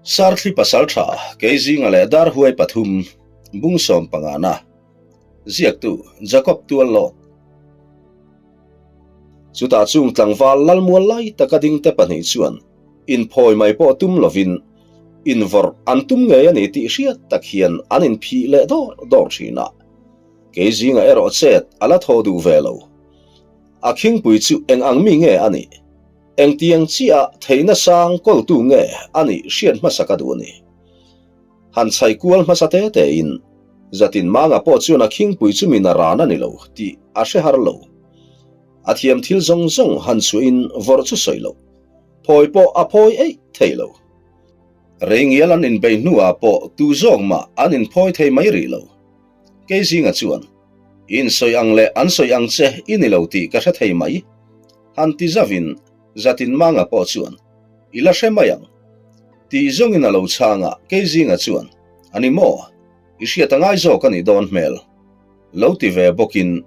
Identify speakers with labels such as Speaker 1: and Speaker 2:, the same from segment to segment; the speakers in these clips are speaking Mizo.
Speaker 1: Sarthli Pasaltha Keizinga leh Darhuai pathum Bungsawm pangana Ziaktu Jacob Tuallawt Chutah chung tlangval lalmual lai taka dingte pahnih chuan inphawi mai pawh tum lovin invawrh an tum ngei a ni tih hriat tak hian an inphih leh dawr dawr thin a. Keizinga erawh chet a la thaw duh ve lo. A khingpui chu eng ang mi nge a nih? Engtiang chiah theihna sang kawltu nge a nih hriat hmasa ka duh a ni. Han chhai kual hmasa te tein, Zatin Manga pawh chuan a khingpui chu min a ran a ni lo tih a hre har lo. A thiam thil zawng zawng han chhuahin vawrh chu sawi lo, phawi pawh a phawi eih thei lo. Rei ngial an inbeih hnuah pawh tu zawk mah an inphawi thei mai rih lo. Kei zinga chuan, I insawi ang leh an sawi ang che i ni lo tih ka hre thei mai. Han ti zavin Zatin Manga pawh chuan, I la hre mai ang. Tih zawngin a lo chhang a, kei zinga chuan, A ni maw? I hriat a ngai zawk a nih dawn hmel. Lo ti ve bawkin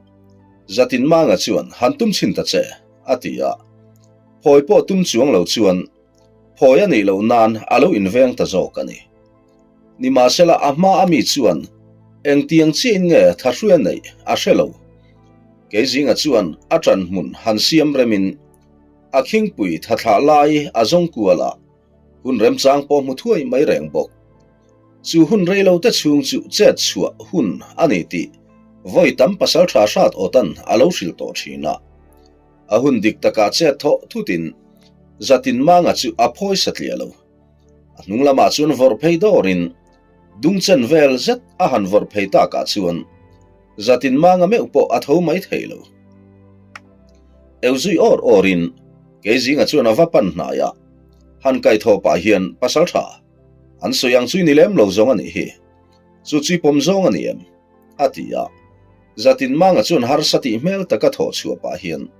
Speaker 1: Zatin Manga chuan, Han tum chhin ta che, a ti a. Phawi pawh tum chuang lo chuan phawi a nih loh nan a lo inveng ta zawk a ni. Nimahsela a hma a mi chuan engtiang chiahin nge thahrui a neih a hre lo. Keizinga chuan a ṭan hmun han siam remin a khingpui thathlah lai a zawng kual a, hun remchang pawh hmu thuai mai reng bawk. Chu hun rei lo te chhung chu chet chhuah hun a ni tih vawi tam pasalṭha hrat awtan a lo hrilh tawh ṭhin a. A hun dik takah chet thawh thutin Zatinmanga chu a phawi satliah lo. A hnung lamah chuan vawrh phei dawrin dungchen vel zet a han vawrh phei takah chuan Zatin Manga meuh pawh a tho mai thei lo. Eu zui awr awrin Keizinga chuan a va pan hnai a, han kaihthawh pah hian pasal tha an sawi ang chu i ni lem lo zawng a nih hi, chu chu i pawm zawng a ni em? a ti a. Zatin Manga chuan harsa tih hmel taka thawh chhuah pah hian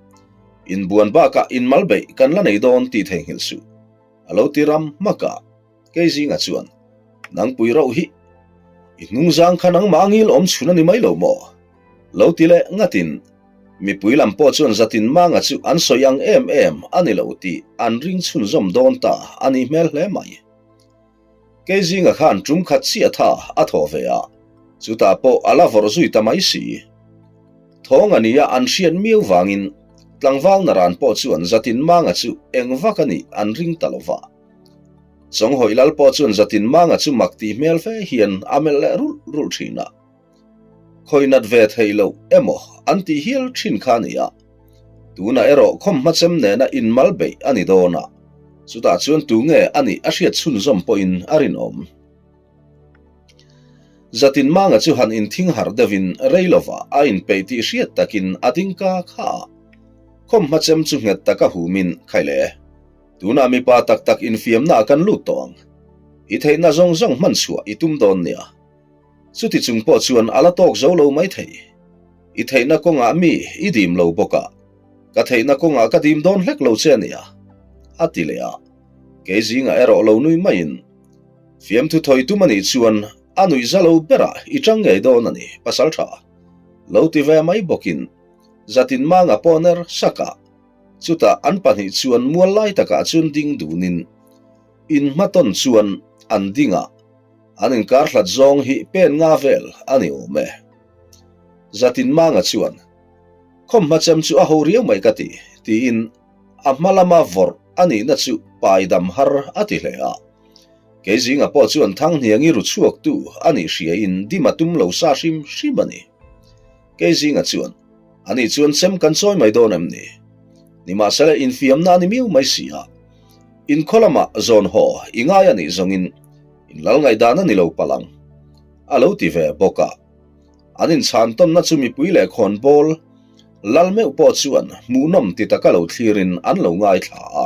Speaker 1: Inbuan bakah inmal beih kan la nei dawn tih theihnghilh suh. A lo ti ram hmak a, kei zingah chuan, Nangpui rauh hi, i hnungzang kha nangmah ngil awm chhun a ni mai lo maw? Lo ti leh ngatin, mipui lam pawh chuan Zatin Manga chu an sawi ang em em a ni lo tih an ring chhunzawm dawn ta a nih hmel hle mai. Kei zingah khan tum khat chiah tha a thawh ve a, chutah pawh a la vawrh zui ta mai si. Thawng a nia an hriat miau vangin tlangval naran pawh chuan Zatin Manga chu eng vak a nih an ring ta lo va. Chawnghawi lal pawh chuan Zatin Manga chu mak tih hmel fe hian a melh leh rulh rulh thin a. Khawi nat ve thei loh emaw an tih hial thin kha a ni a. Tunah erawh khawmhma chem nena inmal beih a ni dawn a, chutah chuan tu nge a nih a hriat chhunzawm pawhin a rinawm. Zatin Manga chu han inthing harh deuhin rei lova a inpeih tih hriat takin a ding ka kha a. Khawmhma chem chu nghet taka humin, Khaile, tunah mipa tak tak infiamnaah kan lut tawh ang. I theihna zawng zawng hman chhuah i tum dawn nia. Chuti chung pawh chuan a la tawk zo lo mai thei. I theihna kawngah mi i dim lo bawk a, ka theihna kawngah ka dim dawn hlek lo che a nia, a ti leh a. Kei zingah erawh lo nui maiin, Fiamthu thawi tum a nih chuan a nuih za lo berah i chang ngei dawn a ni, pasal tha. Lo ti ve mai bawkin Zatin Manga pawh ner sak a, chutah an pahnih chuan mual lai takah chuan ding dunin inhmatawn chuan an ding a, an inkar hlat zawng hi pen nga vel a ni awm e. Zatin Manga chuan, Khawmhma chem chu a ho riau mai ka ti, tiin a hma lama vawrh a nihna chu pai dam har a ti hle a. Kei zinga pawh chuan Thanghniangi ru chhuaktu a nih hriain dim a tum lo sa hrim hrim a ni. Kei zinga chuan, Ani chuan chem kan chawi mai dawn em ni? Nimahsela infiamna a ni miau mai si a. Inkhaw lamah zawn haw i ngai a nih zawngin inlal ngaihdan a ni lo palh ang, a lo ti ve bawk a. An inchhan tawnna chu mipui leh khawnbawl lal meuh pawh chuan hmuhnawm ti taka lo thlirin an lo ngaithla a.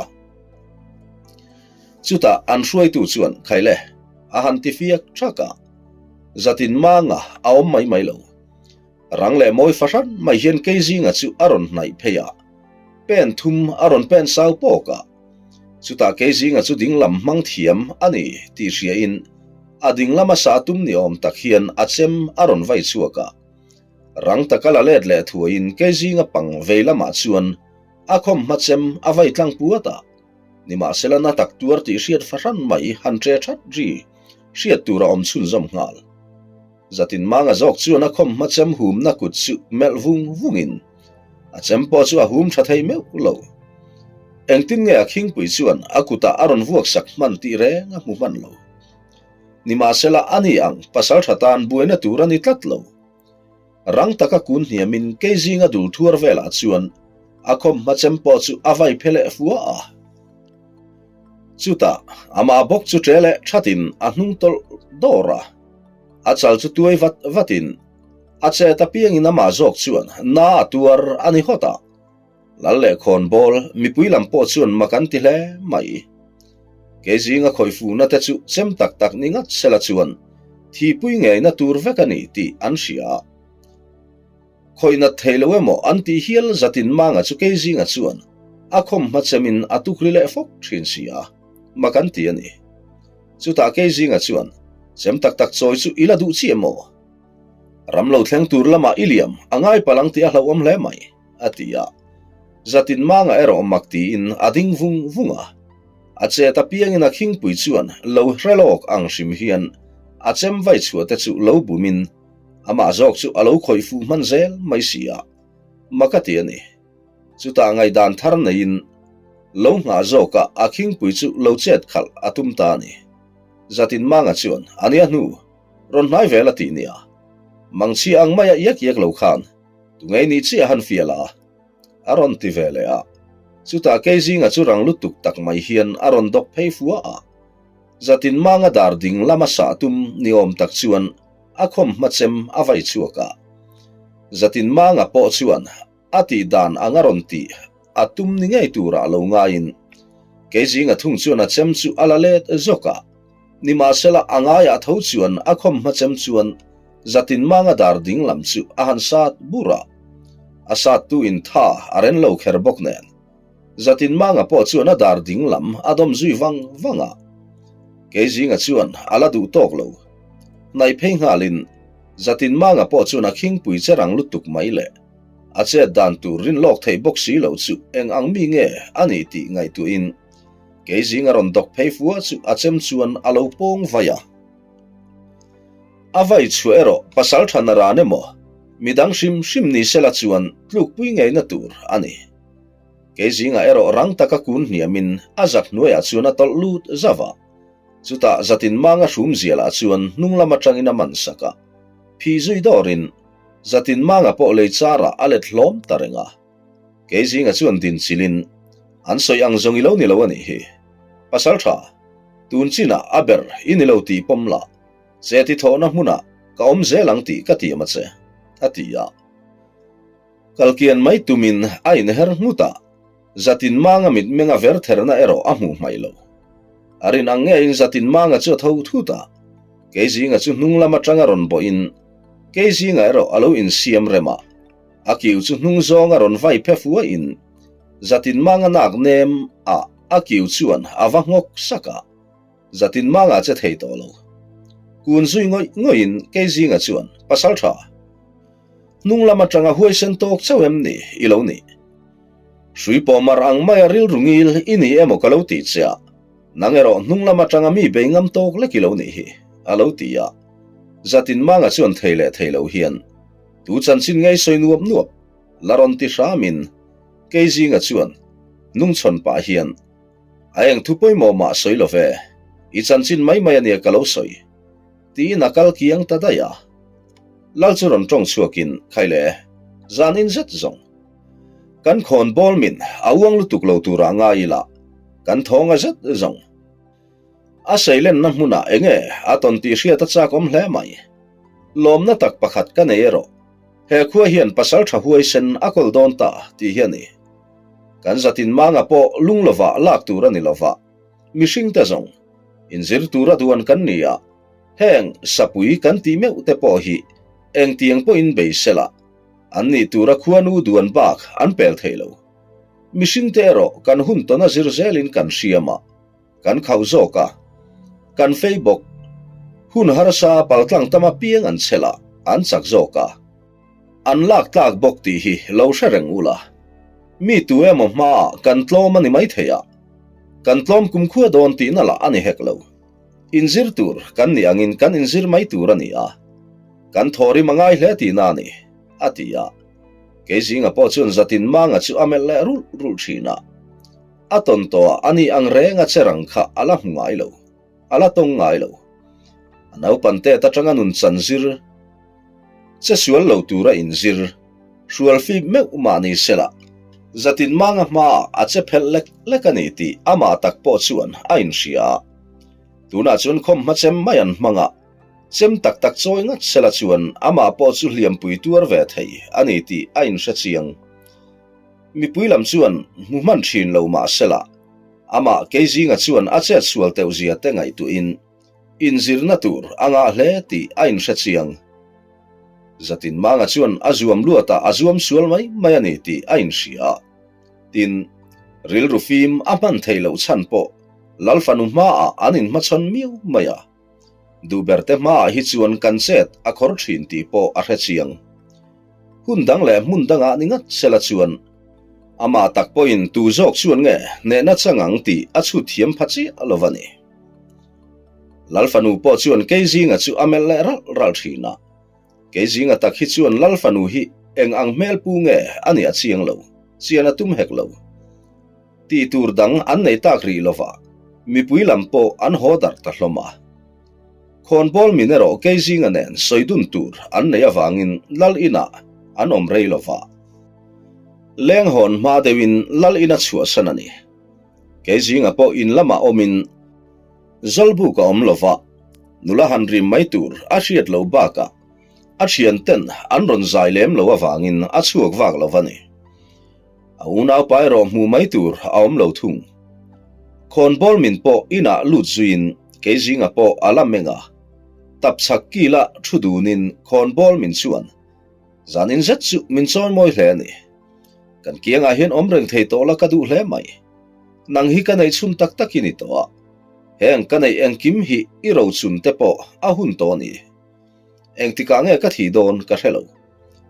Speaker 1: Chutah an hruaitu chuan Khaile a han ti fiak thak a, Zatin Manga a awm mai mai lo. Rang leh mawi fahran mai hian Keizinga chu a rawn hnaih phei a, pen thum a rawn pen sau pawk a. Chutah Keizinga chu dinglam hmang thiam a ni tih hriain a dinglam a sah tum ni awm tak hian a chem a rawn vai chhuak a. Rang taka la let leh thuaiin Keizinga pang vei lamah chuan a khawmhma chem a vai tlang puat a. Nimahsela na tak tuar tih hriat fahran mai han ṭe ṭhat ri hriat tur a awm chhunzawm nghal. Zatin manga zawk chuan a khawmhma chem humna kut chu melh vung vungin a chem pawh chu a hum ṭha thei meuh lo. Engtin nge a khingpui chuan a kutah a rawn vuak sak hman tih reng a hmu hman lo. Nimahsela a ni ang pasal ṭha tan buaina tur a ni tlat lo. Rang taka kun hniamin kei zinga dul thuar velah chuan a khawmhma chem pawh chu a vai phe leh fua a. Chutah amah bawk chu ṭe leh ṭhatin a hnung tawlh dawr a. A chal chu tuai vat vatin a chet apiangin amah zawk chuan na a tuar a ni hawt a. Lal leh khawnbawl mipui lam pawh chuan mak an ti hle mai. Kei zinga khawih fuhna te chu chem tak tak ni ngat sela chuan thihpui ngeina tur vek a ni tih an hria a. Khawih nat thei lo emaw an tih hial zatin manga chu kei zinga chuan a khawm hma chemin a tukri leh fawk thin si a, mak an ti a ni. Chutah kei zinga chuan chem tak tak chawi chu i la duh chiah maw? Ram lo thleng tur lamah i liam a ngai palh ang tih a hlauhawm hle mai. a ti a. Zatin manga erawh mak tiin a ding vung vung a. A chet apiangin a khingpui chuan lo hre lawk ang hrim hian a chem vai chhuah te chu lo bumin amah zawk chu a lo khawih fuh hman zel mai si a, mak a ti a ni. Chutah ngaihdan thar neiin lo nghah zawkah a khingpui chu lo chet khalh a tum ta a ni. Zatin manga chuan a nia hnu rawn hnai vel a tih nia. Mangchhia ang maia iak iak lo khan Tungei ni chiah han fiah la? A rawn ti ve leh a. Chutah kei zinga chu rang lutuk tak mai hian a rawn dawk phei fua a. Zatin manga dar ding lama sah tum ni awm tak chuan a khawm hma chem a vai chhuak a. Zatin manga pawh chuan a tih dan ang a rawn tih a tum ni ngei turah lo ngaiin kei zinga thung chuan a chem chu a la let zawk a. Nimahsela a ngaiah tho chuan a khawm hma chem chuan Zatin manga dar ding lam chu a han sat bur a, a sattu in tha a ren lo kher bawk nen. Zatin manga pawh chuan a dar ding lam a dawm zui vang vang a. Keizinga chuan a la duh tawk lo. Hnaih phei nghalin Zatin manga pawh chuan a khingpui che rang lutuk mai le. A chet dan tur rin lawk theih bawk si lo chu eng ang mi nge a nih tih ngaihtuahin Kei zing a rawn dawk phei fua chu a chem chuan a lo pawng vai a. A vai chhuah erawh pasal tha na ran emaw, midang hrim hrim ni sela chuan tlukpui ngeina tur a ni. Kei zingah erawh rang taka kun hniamin a zak hnuaiah chuan a tawlh lut zauh a. Chutah zatin manga hrum zialah chuan hnung lam atangin a man sak a. Phih zui dawrin zatin manga pawh lei charah a let hlawm ta reng a. Kei zinga chuan din chilin an sawi ang zawng i lo ni lo a nih hi. Pasal tha, tun chinah a ber i ni lo tih pawm la, che ti thawhna hmunah ka awm zel ang tih ka tiam a che, a ti a. Kalkian mai tumin a inher nghut a, Zatin Manga mitmenga ver therna erawh a hmuh hmaih lo. A rin ang ngeiin Zatin Manga chu a tho thut a, kei zinga chu hnung lam atanga rawn bawhin kei zinga erawh a lo insiam rem a. A kiu chu hnung zawng a rawn vai phe fuaiin Zatin Manga nak nem a a kiu chuan a va nghawk sak a, Zatin Manga che thei tawh lo. Kun zui ngawih ngawihin kei zinga chuan, Pasal tha, hnung lam atanga huaisen tawk chauh em ni i lo nih? Hrui pawh mar ang maia rilru ngil i ni emaw ka lo tih che a, nang erawh hnung lam atanga mi bei ngam tawk lek i lo nih hi, a lo ti a. Zatin Manga chuan thei leh thei lo hian, Tu chanchin ngei sawi nuap nuap la rawn ti hramin kei zinga chuan nungchhawn pah hian a eng thu pawimawh mah sawi lo ve, i chanchin mai mai ania ka lo sawi tiin a kal kiang ta daih a. Lal chu rawn tawng chhuakin khai le, zanin zet zawng. Kan khawn bawl min a uang lutuk lo turah ngai ila kan thawnga zet zawng. A seilenna hmunah enge a tawn tih hriat a chak awm hle mai. Lawmna tak pakhat ka nei erawh, he khua hian pasal tha huaisen a kawl dawn ta tih hi a ni. Kan zatin manga pawh lung lovah lak tur a ni lova, mihringte zawng inzir tura duan kan ni a, heng sapui kan tih meuh te pawh hi engtiang pawhin bei sela an nih tura khuanu duan bak an pel thei lo. Mihringte erawh kan hun tawna zir zelin kan hriam a. Kan khauh zawk a, kan fei bawk. Hun harsa paltlang tam apiang an chhel a, an chak zawk a. An lak tlak bawk tih hi lo hre reng ula. Mi tu emaw hmaah kan tlawm a ni maithei a. Kan tlawm kumkhua dawn tihna lah a ni hek lo. Inzir tur kan nih angin kan inzir mai tur a ni a, kan thawhrim a ngai hle tihna a ni, a ti a. Kei zinga pawh chuan zatin manga chu a melh leh rulh rulh thin a. A tawn tawhah a nih ang renga che rang kha a la hmu ngai lo, a la tawng ngai lo. A naupan tet atanga nun chan zir che sual lo tura inzir hrual fip meuh mah ni sela, zatin manga hmaah a che phelh lek lek a ni tih amah tak pawh chuan a inhria a. Tunah chuan khawmhma chem mai an hmang a, chem tak tak chawi ngat sela chuan amah pawh chu hliampui tuar ve thei a ni tih a inhre chiang. Mipui lam chuan hmu hman thin lo mah sela, amah Keizinga chuan a chet sual teuh zia te ngaihtuahin inzirna tur a ngah hle tih a inhre chiang. Zatin Manga chuan a zuam luatah a zuam sual mai mai a ni tih a inhria. Tin, rilru fim a hman theih loh chhan pawh Lal fanu hmaah an inhmachhawn miau mai a. Duhberte hmaah hi chuan kan chet a khawr thin tih pawh a hre chiang. Hun dang leh hmun dangah ni ngat sela chuan amah tak pawhin tu zawk chuan nge hnehna chang ang tih a chhut thiam pha chiah lo va ni. Lal fanu pawh chuan Keizinga chu a melh leh ralh ralh thin a. Keizinga tak hi chuan Lal fanu hi eng ang hmel pu nge a nih a chiang lo, chian a tum hek lo. Tih tur dang an nei tak rih lova, mipui lam pawh an haw darh ta hlawm a. Khawnbawl min erawh Keizinga nen sawi dun tur an neih avangin Lal inah an awm rei lova. Leng hawn hma deuhin Lal ina chhuahsan a ni. Keizinga pawh in lamah awmin Zawlbuk a awm lova, nula han rim mai tur a hriat lo bakah a thianten an rawn zai lem lo avangin a chhuak vak lo va ni. A unaupa erawh hmuh mai tur a awm lo thung. Khawnbawl min pawh inah lut zuiin Keizinga pawh a la meng a, tapchhak kila thu dunin khawnbawl min chuan zanin zet chu min chawimawi hle a ni. Kan kiangah hian awm reng thei tawh la ka duh hle mai. Nang hi ka neih chhun tak tak i ni tawh a, heng ka neih engkim hi i rochun te pawh a hun tawh a ni. Engtikah nge ka thih dawn ka hre lo,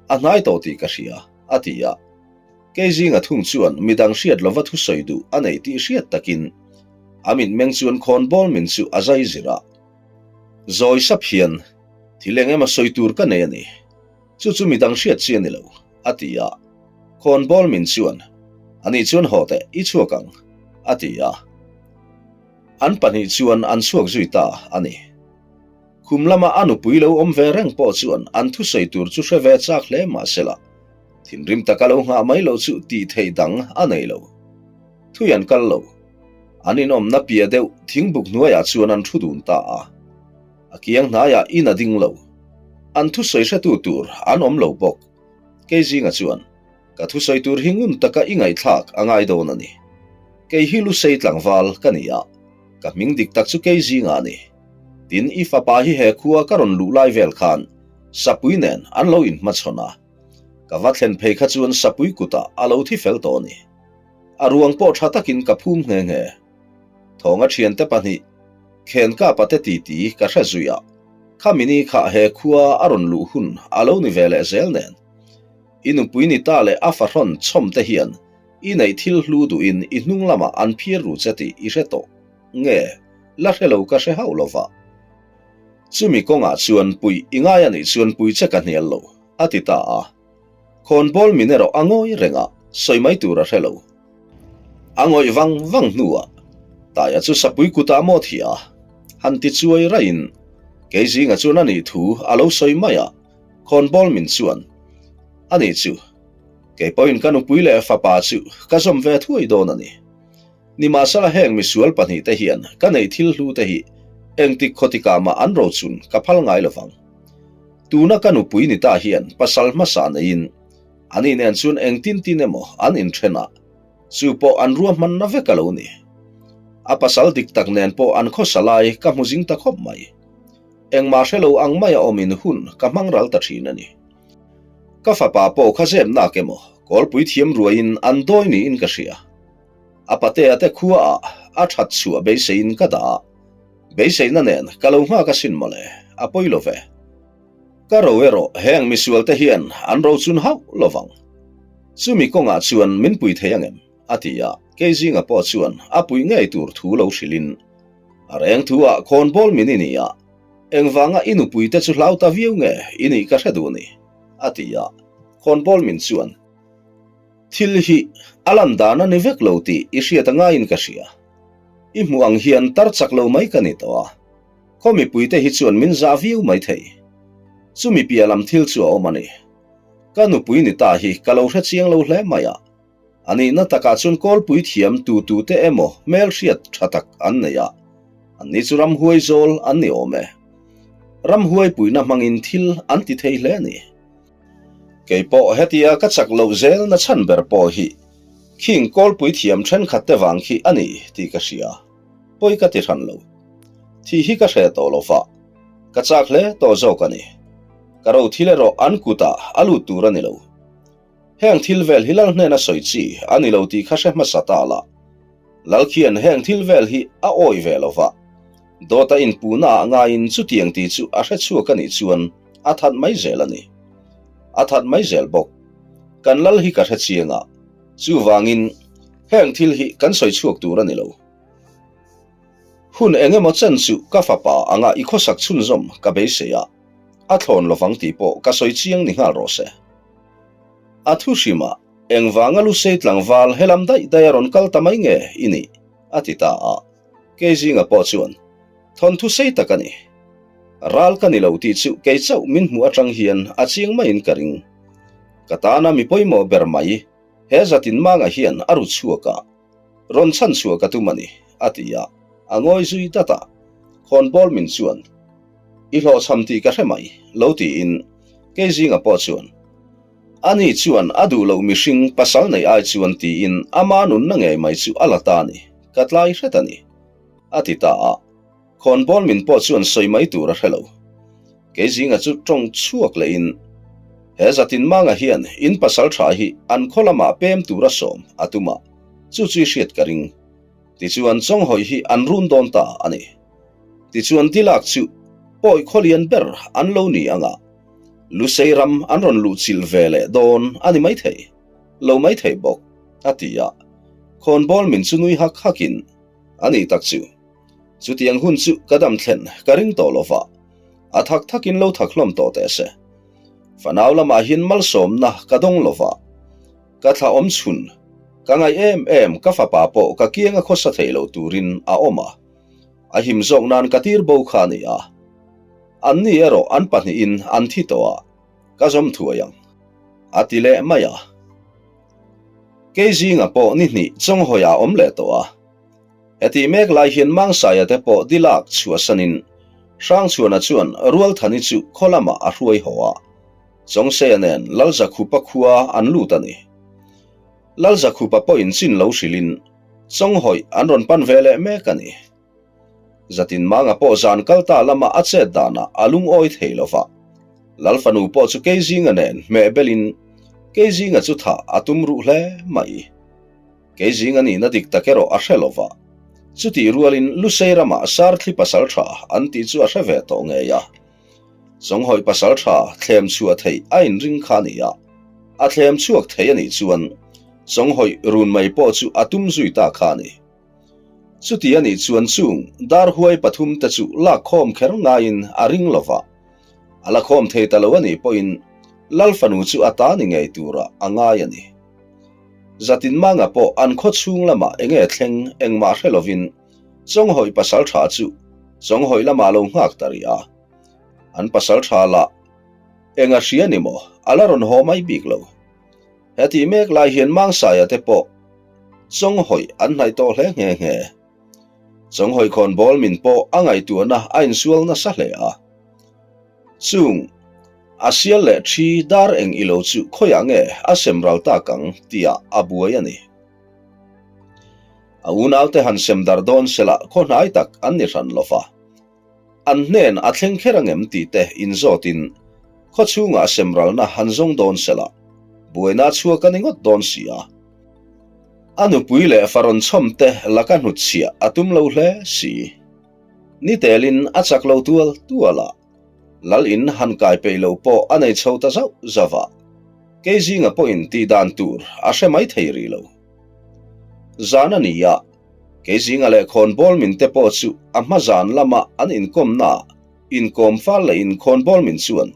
Speaker 1: a hnai tawh tih ka hria, a ti a. Kei zinga thung chuan midang hriat lova thusawi duh a neih tih hriat takin a mitmeng chuan khawnbawl min chu a zai zir a. Zawi sap hian, Thil eng emaw sawi tur ka nei a ni. Chu chu midang hriat chi a ni lo, a ti a. Khawnbawl min chuan, Ani chuan haw teh, i chhuak ang, a ti a. An pahnih chuan an chhuak zui ta a ni. Khum lama a nupui lo awm ve reng pawh chuan an thusawi tur chu hre ve chak hle mah sela, thinrim taka lo nghah mai loh chu tih theih dang a nei lo. Thui an kal lo. An inawmna piah deuh thingbuk hnuaiah chuan an thu dun ta a. A kiang hnaiah in a ding lo. An thusawi hretu tur an awm lo bawk. Kei zinga chuan, Ka thusawi tur hi ngun taka i ngaihthlak a ngai dawn a ni. Kei hi Lusei tlangval ka ni a, ka hming dik tak chu kei zinga a ni. Tin, i fapa hi he khua ka rawn luh lai vel khan Sapui nen an lo inhmachhawn a. Ka va thlen phei kha chuan Sapui kutah a lo thi fel tawh a ni. A ruang pawh tha takin ka phum nghe nghe. Thawnga thiante pahnih Khenkapa te titi ka hre zui a, khami ni kha he khua a rawn luh hun a lo ni ve leh zel nen. I nupui ni ta leh a fahrawn chhawm te hian i neih thil hlu duhin i hnung lamah an phir ru che tih i hre tawh nge la hre lo ka hre hauh lo va. Chumi kawngah chuan puih i ngai a nih chuan pui che ka hnial lo, a ti ta a. Khawnbawl min erawh a ngawi reng a, sawi mai tur a hre lo. A ngawih vang vang hnuah Taia chu sapui kutah maw thih a, han ti chuai raihin kei zinga chuan a nih thu a lo sawi mai a, khawnbawl min chuan a nih chu kei pawhin ka nupui leh fapa chu ka zawm ve thuai dawn a ni. Nimahsela heng misual pahnihte hian ka neih thil hlu te hi engtik khawtikah mah an rochun ka phal ngai lovang. Tuna ka nupui ni ta hian pasal hmasa neiin Ani nen chuan engtin tin emaw an inthen a, chu pawh an ruahmanna vek a lo ni. A pasal dik tak nen pawh an khawsa lai ka hmu zing ta khawp mai. Engmah hre lo ang maia awmin hun ka hmang ral ta thin a ni. Ka fapa pawh kha zep nak emaw kawlpui thiam ruaiin an dawi niin ka hria. A patea te khuaah a that chhuah beiseiin ka dah a, beiseina nen ka lo nghak asin mawle, a pawi lo ve. Ka ro erawh heng misualte hian an rochun hauh lovang. Chumi kawngah chuan min pui thei angem? a ti a. Keizinga pawh chuan a puih ngei tur thu lo hrilhin, A reng thu ah khawnbawl min i ni a, engvanga i nupuite chu hlau ta viau nge i nih ka hre duh ni, a ti a. Khawnbawl min chuan, Thil hi a lan dan a ni vek lo tih i hriat a ngaiin ka hria. I hmuh ang hian tar chak lo mai ka ni tawh a, khaw mipuite hi chuan min zah viau mai thei. Chumi piah lam thil chu a awm a ni. Ka nupui ni ta hi ka lo hre chiang lo hle mai a, a nihna takah chuan kawlpui thiam tu tute emaw hmelhriat tha tak an nei a, anni chu ramhuai zawl an ni awm e. Ramhuai puihna hmangin thil an ti thei hle a ni. Kei pawh hetia ka chak loh zel na chhan ber pawh hi khing kawlpui thiam thenkhat te vang khi a ni tih ka hria. Pawi ka ti hran lo. Thih hi ka hre tawh lo va, ka chak hle tawh zawk a ni. Ka ro thil erawh an kutah a lut tur a ni lo. Heng thil vel hi lal hnena sawi chi a ni lo tih kha hre hmasa ta la. Lal khian heng thil vel hi a awih ve lo va, dawta inpuhna ah ngaiin chutiang tih chu a hre chhuak a nih chuan a that mai zel a ni. A that mai zel bawk. Kan lal hi ka hre chiang a, chuvangin heng thil hi kan sawi chhuak tur a ni lo. Hun eng emaw chen chu ka fapa anga i khawsak chhunzawm ka beisei a, a thlawn lovang tih pawh ka sawi chiang ni nghal rawh se. A thu hrimah, Engvanga Lusei tlangval helam daih daih a rawn kal ta mai nge i nih? a ti ta a. Keizinga pawh chuan, Thawnthu sei tak a ni. Ral ka ni lo tih chu kei chauh min hmuh atang hian a chiang maiin ka ring. Ka tana mi pawimawh ber mai, he zatin manga hian a ru chhuak a. Rawn chhan chhuah ka tum a ni, a ti a, a ngawi zui dat a. Khawnbawl min chuan, I hlawhchham tih ka hre mai, lo tiin Keizinga pawh chuan, Ani chuan a duh loh mihring pasal nei ai chuan tiin ama nunna ngei mai chu a la ta a ni, ka tlai hret a ni, a ti ta a. Khawnbawl min pawh chuan sawi mai tur a hre lo. Keizinga chu tawng chhuak lehin, He zatin manga hian in pasal tha hi an khaw lamah pem tura sawm a tum a, chu chu i hriat ka ring. Tichuan Chawnghawi hi an run dawn ta a ni. Tichuan Dilak chu pawi khawlian ber an lo ni anga Lusei ram an rawn luhchilh ve leh dawn a ni maithei, lo maithei bawk, a ti a. Khawnbawl min chu nui hak hakin, A nih tak chu. Chutiang hun chu ka dam thlen ka ring tawh lo va, a thak thakin lo thak hlawm tawh teh se. Fanau lamah hian malsawmna ka dawng lo va, ka thla awm chhun, ka ngaih em em ka fapa pawh ka kianga khawsa thei lo turin a awm a, a him zawk nan ka tir bo kha a ni a. Anni erawh an pahnihin an thi tawh a, ka zawm thuai ang, a ti leh mai a. Kei zinga pawh ni hnih chawnghawiah a awm leh tawh a. Hetih mek lai hian Mangsaia te pawh dilak chhuahsanin Hrangchhuana chuan Rualthani chu khaw lamah a hruai haw a, Chawngseia nen Lalzakhupa khua an lut a ni. Lalzakhupa pawhin chin lo hrilhin Chawnghawih an rawn pan ve leh mek a ni. Zatin Manga pawh zan kal ta lama a chet danah a lungawi thei lo va, Lalfanu pawh chu Keizinga nen hmeh belin Keizinga chu thah a tum ruh hle mai. Kei zing a nihna dik tak erawh a hre lo va, chutih rualin Lusei ramah Sarthli pasal tha an tih chu a hre ve tawh ngei a. Chawnghawi pasal tha thlem chhuah theih a inring kha a ni a, a thlem chhuak thei a nih chuan Chawnghawi run mai pawh chu a tum zui ta kha a ni. Chuti a nih chuan chung darhuai pathum te chu lak khawm kher ngaiin a ring lo va, a la khawm thei ta lo a nih pawhin Lal fanu chu a ta ni ngei turah a ngai a ni. Zatin Manga pawh an khaw chhung lamah enge thleng engmah hre lovin Chawnghawi pasal tha chu Chawnghawi lamah lo nghak ta rih a. An pasal tha lah eng a hria ni maw a la rawn haw mai bik lo. Hetih mek lai hian Mangsaia te pawh Chawnghawi an hnaih tawh hle nghe nghe. Chawnghawi khawnbawl min pawh a ngaihtuahna a insual nasa hle a. Chung, a sial leh thi dar eng ilo chu khawiah nge a sem ral tak ang tihah a buai a ni. A unaute han sem dar dawn sela khaw hnai tak an ni hran lo va. An hnen a thleng kher angem tih te inzawtin khaw chhungah sem ralna han zawng dawn sela buaina chhuak a ni ngawt dawn si a. A nupui leh farawn chhawm te laka hnutchhiah a tum lo hle si. Ni telin a chak lo tual tual a, Lal in han kai peih lo pawh a nei chho ta zauh zauh a, kei zinga pawhin tih dan tur a hre mai thei rih lo. Zan a ni a, kei zinga leh khawnbawl min te pawh chu a hma zan lama an inkawmnaah inkawm fal leh in khawnbawl min chuan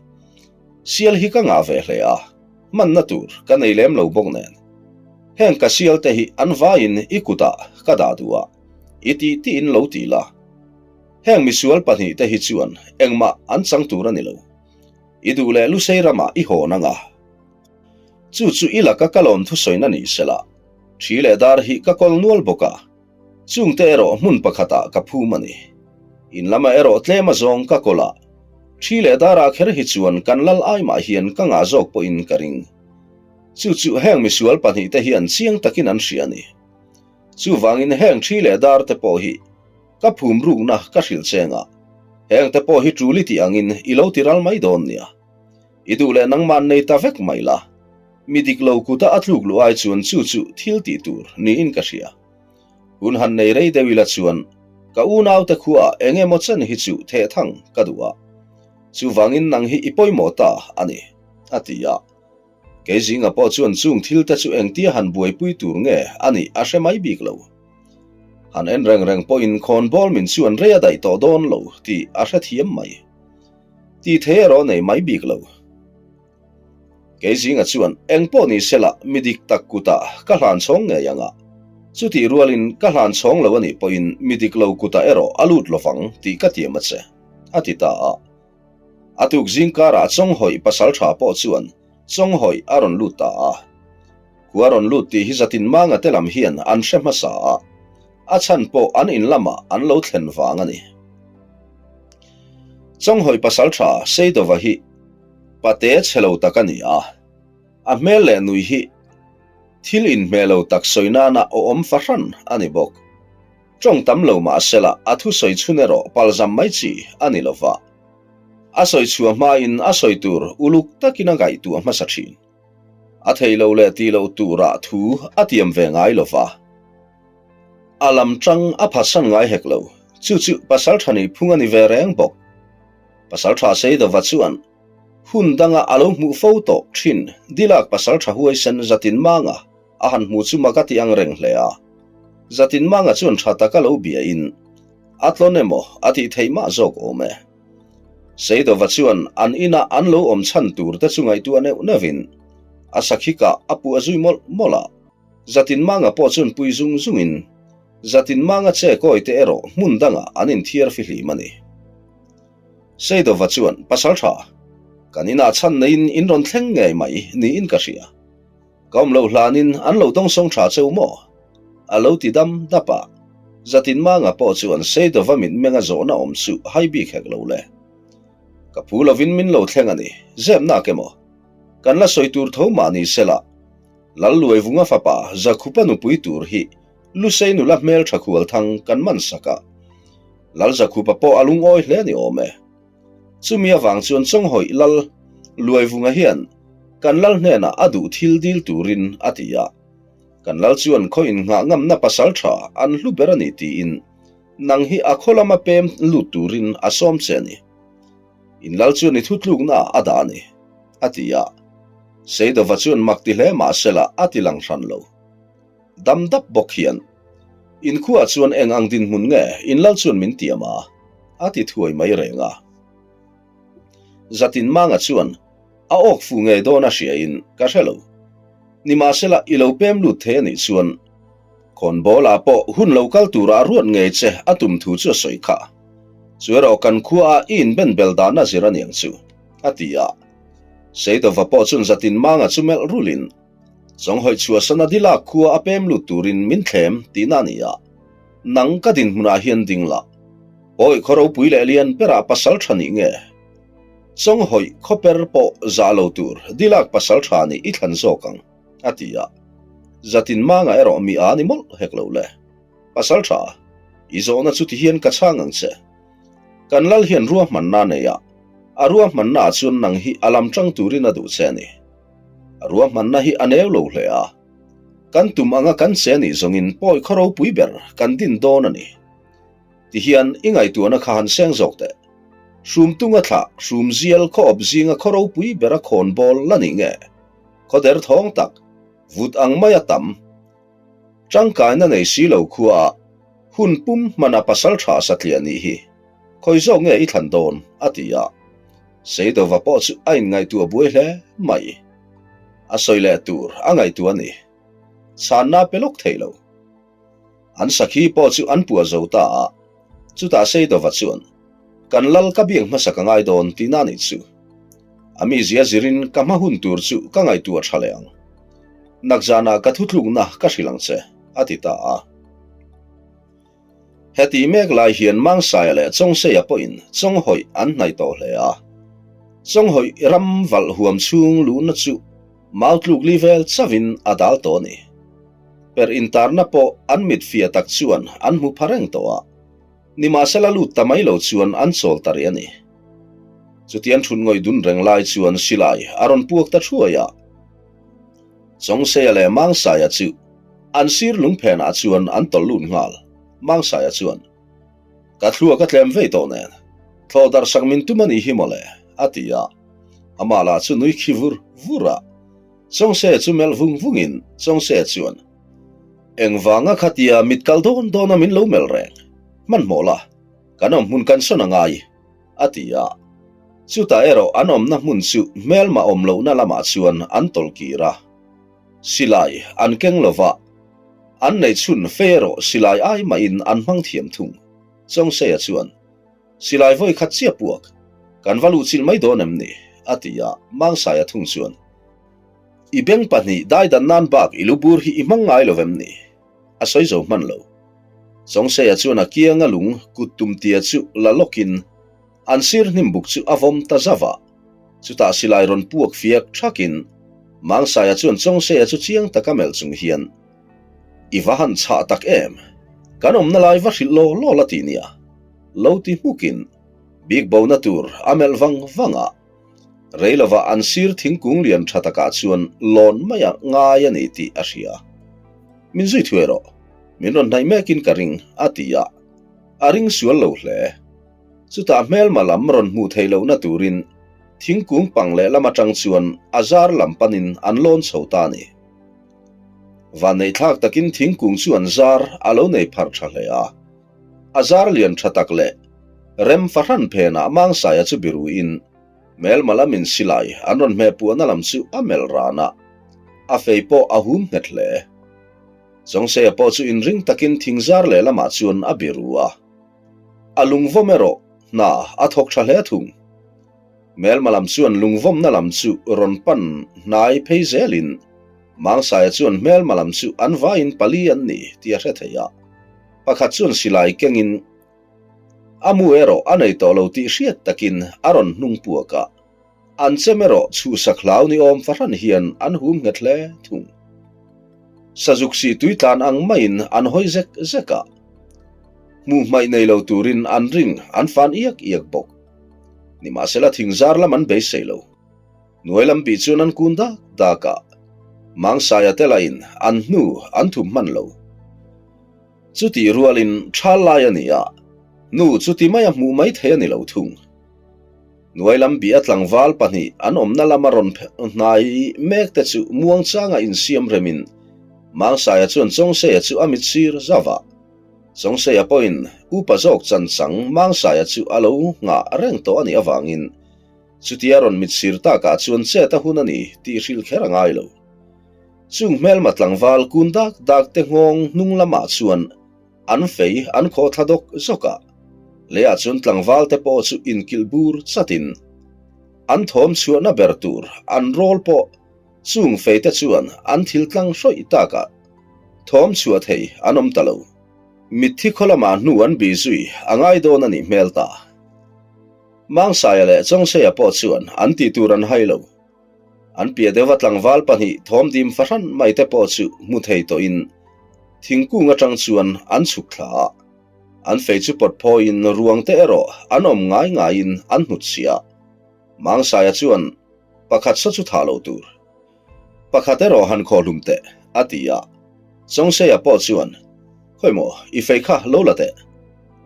Speaker 1: sial hi ka ngah ve hle a, hmanna tur ka nei lem lo bawk nen. Heng ka sial te hi an vaiin i kutah ka dah duh a, i tih tih in lo ti la. Heng misual pahnihte hi chuan engmah an chang tur a ni lo. I duh leh Lusei ramah i hawn ang a. Chu chu i laka ka lawm thusawina ni sela, thi leh dar hi ka kawl nual bawk a, chungte erawh hmun pakhatah ka phum a ni. In lamah erawh tlem a zawng ka kawl a, thi leh darah kher hi chuan kan lal ai mah hian ka ngah zawk pawhin ka ring. Chu chu heng misual pahnihte hian chiang takin an hria a ni. Chuvangin heng thi leh darte pawh hi Ka phum rukna ka hrilh cheng a, heng te pawh hi tul i tih angin i lo ti ral mai dawn nia. I duh leh nangmah nei ta vek mai la. Mi dik lo kuta a tluk luh ai chuan chu chu thil tih tur niin ka hria. Hun han nei rei deuh ila chuan ka unaute khuaah eng emaw chen hi chu theh thang ka duh a. Chuvangin nang hi i pawimawh ta a ni, a ti a. Kei zinga pawh chuan chung thil te chu engtia han buaipui tur nge a nih a hre mai bik lo. Han en reng reng pawhin khawnbawl min chuan rei a daih tawh dawn lo tih a hrethiam mai. Tih thei erawh nei mai bik lo. Kei zinga chuan eng pawh ni sela mi dik tak kutah ka hlan chhawng ngei ang a, chutih rualin ka hlan chhawng lo a nih pawhin mi dik lo kutah erawh a lut lovang tih ka tiam a che, a ti ta a. A tuk zing karah Chawnghawih pasaltha pawh chuan Chawnghawih a rawn lut ta a. Khua rawn lut tih hi zatin manga te lam hian an hre hmasa a, a chhan pawh an in lamah an lo thlen vang a ni. Chawnghawih pasaltha Seidova hi pate chhe lo tak a ni a, a hmel leh nui hi thil inhmeh lo tak sawi nana awm fahran a ni bawk. Tawng tam lo mah sela a thusawi chhun erawh palzam mai chi a ni lova. A sawi chhuah hmain a sawi tur uluk takin a ngaihtuah hmasa thin. A thei lo leh ti lo turah thu a tiam ve ngai lova. A lam tang a phatsan ngai hek lo. Chu chu Pasaltha nih phung a ni ve reng bawk. Pasaltha Seidova chuan hun danga a lo hmuh fo tawh thin Dilak Pasaltha huaisen zatin manga A han hmu chu mak a ti ang reng hle a. Zatin Manga chuan tha taka lo biain a tlawn emaw a tih theih mah zawk awm e. Seidova chuan an ina an lo awm chhan tur te chu ngaihtuah neuh neuhin a sakhikah a puah zui mawlh mawlh a. Zatin Manga pawh chuan pui zung zungin Zatin Manga che kawi te erawh hmun dangah an inthiar fihlim a ni. Seidova chuan, Pasaltha, kan inah chhan neiin in rawn thleng ngei mai niin ka hria. Ka awm loh hlanin an lo dawngsawng tha cheu maw? A lo ti dam dap a. Zatin Manga pawh chuan Seidova mitmenga zawhna awm chu hai bik hek lo le. Ka phu lovin min lo thleng a ni, zep nak emaw? Kan la sawi tur tho mah ni sela, Lalluaivunga fapa Zakhupa nupui tur hi Lusei nula hmel tha khual thang kan man sak a. Lal Zakhupa pawh a lungawi hle ni awm e. Chumi avang chuan Chawnghawih Lal Luaivunga hian kan lal hnenah a duh thil dil turin a ti a. Kan lal chuan khaw innghah ngamna pasal tha an hlu ber a ni tiin nang hi a khaw lama pem lut turin a sawm che a ni. In lal chuan i thutlukna a dah a ni, a ti a. Seidova chuan mak ti hle mahsela a ti lang hran lo. Dam dap bawk hian, In khuaah chuan eng ang dinhmun nge in lal chuan min tiam a? a ti thuai mai reng a. Zatin Manga chuan a awk fu ngei dawn a hriain ka hre lo. Nimahsela i lo pem lut thei a nih chuan khawnbawlah pawh hun lo kal tura a ruat ngei che a tum thu chu a sawi kha. Chu erawh kan khuaah i inben bel dahna zir a niang chu, a ti a. Seidova pawh chuan Zatin Manga chu melh rulin, Chawnghawih chhuahsan a dilak khua a pem lut turin min thlem tihna a ni a, nang ka dinhmunah hian ding la. Pawi khaw ropui leh lian berah pasal tha nih nge? Chawnghawih khaw per pawh zah lo tur dilak pasal tha nih i thlan zawk ang, a ti a. Zatin manga erawh mi a ni mawlh hek lo le. Pasal tha, i zawhna chu tihian ka chhang ang che. Kan lal hian ruahmanna a nei a, a ruahmannaah chuan nang hi a lam tang turin a duh che a ni. A ruahmanna hi a neu lo hle a, kan tum anga kan che nih zawngin pawi khaw ropui ber kan din dawn a ni. Tihian i ngaihtuahna kha han seng zawk teh. Hrum tunga thlah, hrum zial khaw awp zinga khaw ropui bera khawn bawl la nih nge? Khaw der thawng tak, vut ang maia tam. Tangkaina nei si lo khuaah hun pum hmana pasal tha satliah nih hi khawi zawk nge i thlan dawn? a ti a. Seidova pawh chu a inngaihtuah buai hle mai. A sawi leh tur a ngaihtuah a ni. Chhanna pe lawk thei lo. An sakhi pawh chu an puah zo ta a. Chutah Seidova chuan, Kan lal ka biak hmasa ka ngai dawn tihna a nih chu. A mizia zirin ka hma hun tur chu ka ngaihtuah tha leh ang. Nakzanah ka thutlukna ka hrilh ang che, a ti ta a. Heti mek lai hian Mangsaia leh Chawngseia pawhin Chawnghawih an hnaih tawh hle a. Chawnghawih ram valh huam chhung luhna chu mau tluk li vel chauhin a dal tawh a ni. Per intarna pawh an mit fiah tak chuan an hmu pha reng tawh a. Nimahsela lut ta mai lo chuan an chawl ta rih a ni. Chutian thut ngawih dun reng lai chuan silai a rawn puak ta thuai a. Chawngseia leh Mangsaia chu an sir lungphenah chuan an tawlh lut nghal. Mangsaia chuan, Ka thluak a tlem vei tawh nen, thlawh darh sak min tum a nih hi mawle, a ti a. Amah lah chu nui khi vur vur a. Chawngseia chu melh vung vungin Chawngseia chuan, Engvanga khatia mit kal dawn dawna min lo melh reng, hmanhmawh la, kan awm hmun kan sawn a ngai, a ti a. Chutah erawh an awmna hmun chu hmelma awm lohna lamah chuan an tawlh kir a. Silai an keng lo va, an nei chhun fei erawh silai ai mahin an hmang thiam thung. Chawngseia chuan, Silai vawi khat chiah puak, kan va luhchilh mai dawn em ni? a ti a, Mangsaia thung chuan, I beng pahnih daidan nan bak i lu bur hi i hmang ngai lo vem ni? A sawi zo hman lo. Chawngseia chuan a kianga lung kut tum tia chu la lawkin an sir hnim buk chu a vawm ta zauh a. Chutah silai rawn puak fiak thakin Mangsaia chuan Chawngseia chu chiang taka melh chung hian, I va han chhah tak em? Kan awmna lai va hrilh law law la ti nia. Lo ti hmukin bik bona tur a melh vang vang a. Rei lovah an sir thingkung lian tha takah chuan lawn mai a ngai a ni tih a hria. Min zui thuai rawh, min rawn hnaih mekin ka ring, a ti a. A ring sual lo hle. Chutah hmelma lam rawn hmuh theih lohna turin thingkung pang lehlam atang chuan a zar lam panin an lawn chho ta a ni. Vanneihthlak takin thingkung chu an zar a lo nei pharh tha hle a. A zar lian tha tak leh rem fahran phenah Mangsaia chu biruin Melma lamin silai an rawn hmeh puahna lam chu a melh ran a, a fei pawh a hum nghet hle. Chawngseia pawh chu inring takin thingzar lehlamah chuan a biru a, a lungvawm erawh hna a thawk tha hle thung. Melma lam chuan lungvawmna lam chu rawn pan hnai phei zelin Mangsaia chuan hmelma lam chu an vaiin pali an ni tih a hre thei a, pakhat chuan silai kengin a mu erawh a nei tawh lo tih hriat takin a rawn hnung puak a, an chem erawh chhuhsak hlau ni awm fahran hian an hum nghet hle thung. Sazuk si tui tlan ang maiin an hawi zek zek a, hmuh hmaih nei lo turin an ring an fan iak iak bawk. Nimahsela thingzar lam an beisei lo. Hnuai lam bih chuan an kun dak dak a, Mangsaia te lahin an hnu an thup hman lo. Chutih rualin thal lai a ni a, hnu chuti maia hmuh mai thei a ni lo thung. Hnuai lam bih a tlangval pahnih an awmna lama rawn hnai mek te chu muangchanga insiam remin Mangsaia chuan Chawngseia chu a mit sir zauh a. Chawngseia pawhin upa zawk chanchang Mangsaia chu a lo nghah reng tawh a nih avangin Chutia rawn mit sir takah chuan chet a hun a ni tih hrilh kher a ngai lo. Chung hmelma tlangval kun dak dak te nghawng hnung lamah chuan an fei an khaw thla dawk zawk a, leiah chuan tlangval te pawh chu inkilh bur chatin an thawm chhuahna ber tur an rawl pawh chung fei te chuan an thil tlang hrawih takah thawm chhuah thei an awm ta lo. Mitthi khaw lamah hnu an bih zui a ngai dawn a nih hmel ta. Mangsaia leh Chawngseia pawh chuan an tih tur an hai lo. An piah deuha tlangval pahnih thawm dim fahran mai te pawh chu hmu thei tawhin thingkung atang chuan an chhuk thla a. An fei chu pawt phawiin ruang te erawh an awm ngai ngaiin an hnut chhiah. Mangsaia chuan pakhat saw chu thah lo tur. Pakhat erawh han khaw hlum teh, a ti a. Chawngseia pawh chuan, Khawi maw, i fei kha lo la teh.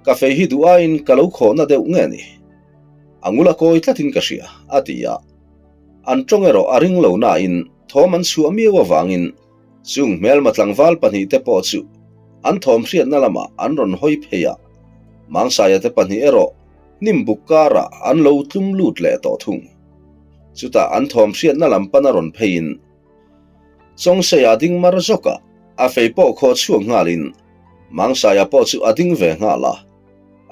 Speaker 1: Ka fei hi duh aiin ka lo khawhna deuh nge ni? A ngul a kawi tlatin ka hria, a ti a. An tawng erawh a ring lo nain thawm an chhuah miau avangin. Chung hmelma tlangval pahnihte pawh chu an thawm hriatna lamah an rawn hawi phei a, Mangsaia te pahnih erawh hnim buk karah an lo tlum lut leh tawh thung. Chutah an thawm hriatna lam pana rawn pheiin Chawngseia ding mar zawk a, a fei pawh khaw chhuak nghalin Mangsaia pawh chu a ding ve nghal a.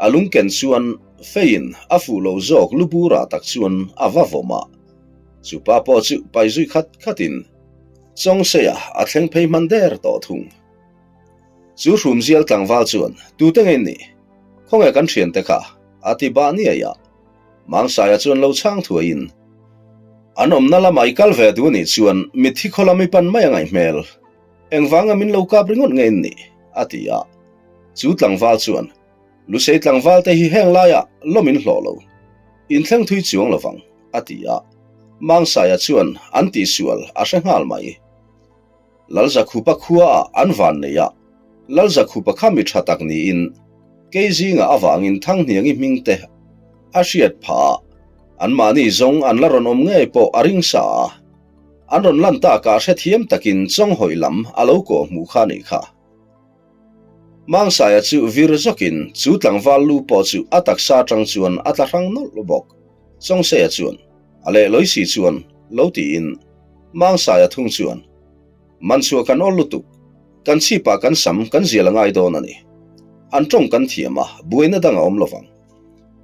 Speaker 1: A lungken chuan feiin a fuh lo zawk lu burah tak chuan a va vawm a. Chupa pawh chu pai zui khat khatin Chawngseia a thleng phei hman der tawh thung. Chu hrumzial tlangval chuan, Tute nge nih? Khawnge kan thiante kha? a ti bah niai a. Mangsaia chuan lo chhang thuaiin, An awmna lamah i kal ve duh anih chuan mitthi khaw lam i pan mai a ngaih hmel. Engvanga min lo kap ringawt nge in nih? a ti a. Chu tlangval chuan, Lusei tlangval te hi heng laiah lawm in hlawh lo. In thleng thui chuang lovang, a ti a. Mangsaia chuan an tihsual a hre nghal mai. Lalzakhupa khuaah an van nei a, Lalzakhupa kha mi tha tak niin kei zingah avangin Thanghniangi hming te a hriat phah a, anmahni zawng an la rawn awm ngei pawh a ring sa a. An rawn lan takah hrethiam takin Chawnghawih lam a lo kawh hmuh kha a nih kha. Mangsaia chu vir zawkin chu tlangval lu pawh chu a taksa atang chuan a tla hrang nawlh bawk. Chawngseia chuan a leh lawi si chuan lo tiin Mangsaia thung chuan, Man chhuah kan awl lutuk, kan chhipah kan sam kan zial a ngai dawn a ni. An tawng kan thiam a, buaina dang a awm lovang.